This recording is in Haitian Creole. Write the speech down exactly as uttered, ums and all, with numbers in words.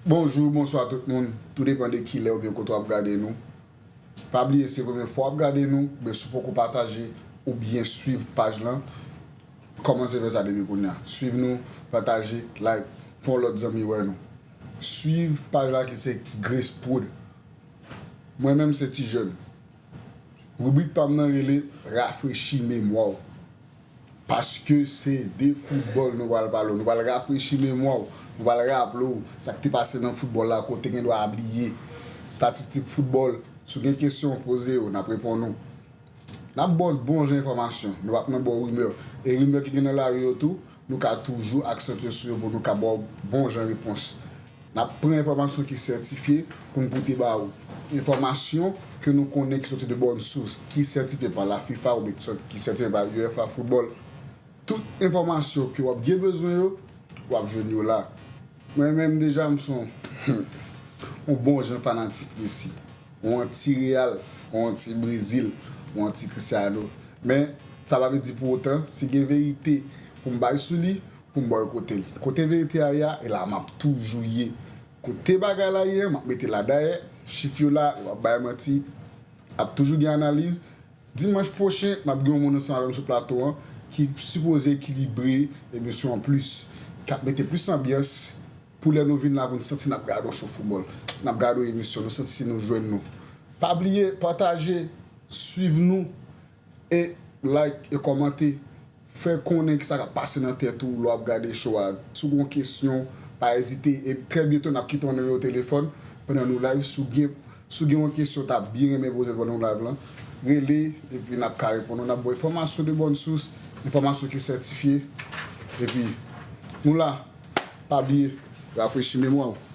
Bonjou, bonswa tout moun. Tou depann de kilè oubyen kote w ap gade nou. Pa bliye, si se premye fwa w ap gade nou, oubyen si w poko pataje oubyen swiv paj lan, kòmanse fè sa depi kounye a. Swiv nou, pataje, like, fè yon lòt zanmi wè nou. Swiv paj la ki se Grace Prod. Mwen menm se Ti Jèn. Ribrik pa m nan rele Rafrechi Memwa w. Paske se de foutbòl nou pral pale w. Nou pral rafrechi memwa w. Nou pral raple w sa k te pase nan foutbòl la ke w te gen dwa bliye. Estatistik foutbòl, si w gen kesyon, poze yo, n ap reponn ou. N ap ba w bon jan enfòmasyon. Nou p ap nan ba w rimè. E rimè ki gen nan lari yo tou, nou ka toujou aksantye sou yo pou nou ka ba w bon jan repons. N ap pran enfòmasyon ki sètifye pou n pote ba ou. Enfòmasyon ke nou konnen ki soti de bòn sous, ki sètifye pa la fifa oubyen ki sètifye pa uefa football. Tout enfòmasyon ke w ap gen bezwen yo, w ap jwenn yo la. Mwen menm deja, m se yon, yon bon jan fanatik Messi. Yon anti Real, yon anti Brezil, yon anti Cristiano. Men, sa pa vle di pou otan, si gen verite pou m bay sou li, pou m bòykote l. Kote verite a ye a, e la m ap toujou ye. Kote bagay la ye a, m ap mete la dayè, chif yo la, yo ap bay manti, ap toujou gen analiz. Dimanch pwochen, n ap gen yon moun ansanm avè m sou plato an ki sipoze ekilibre emisyon an plis, k ap mete plis anbyans pou lè nou vin la pou n santi n ap gade yon show foutbòl, n ap gade yon emisyon, nou santi si nou jwenn nou. Pa bliye pataje, swiv nou, e like e kòmante. Fè konnen kisa k ap pase nan tèt ou lè w ap gade show a. Si w gen yon kesyon, pa ezite. E trè byento, n ap kite yon nimewo telefòn pandan nou live. Si w gen, si w gen yon kesyon w ta byen renmen poze l pandan nou live lan, rele, epi n ap ka reponn ou. N ap ba w enfòmasyon de bòn sous, enfòmasyon ki sètifye. Epi, nou la, pa bliye, rafrechi memwa w.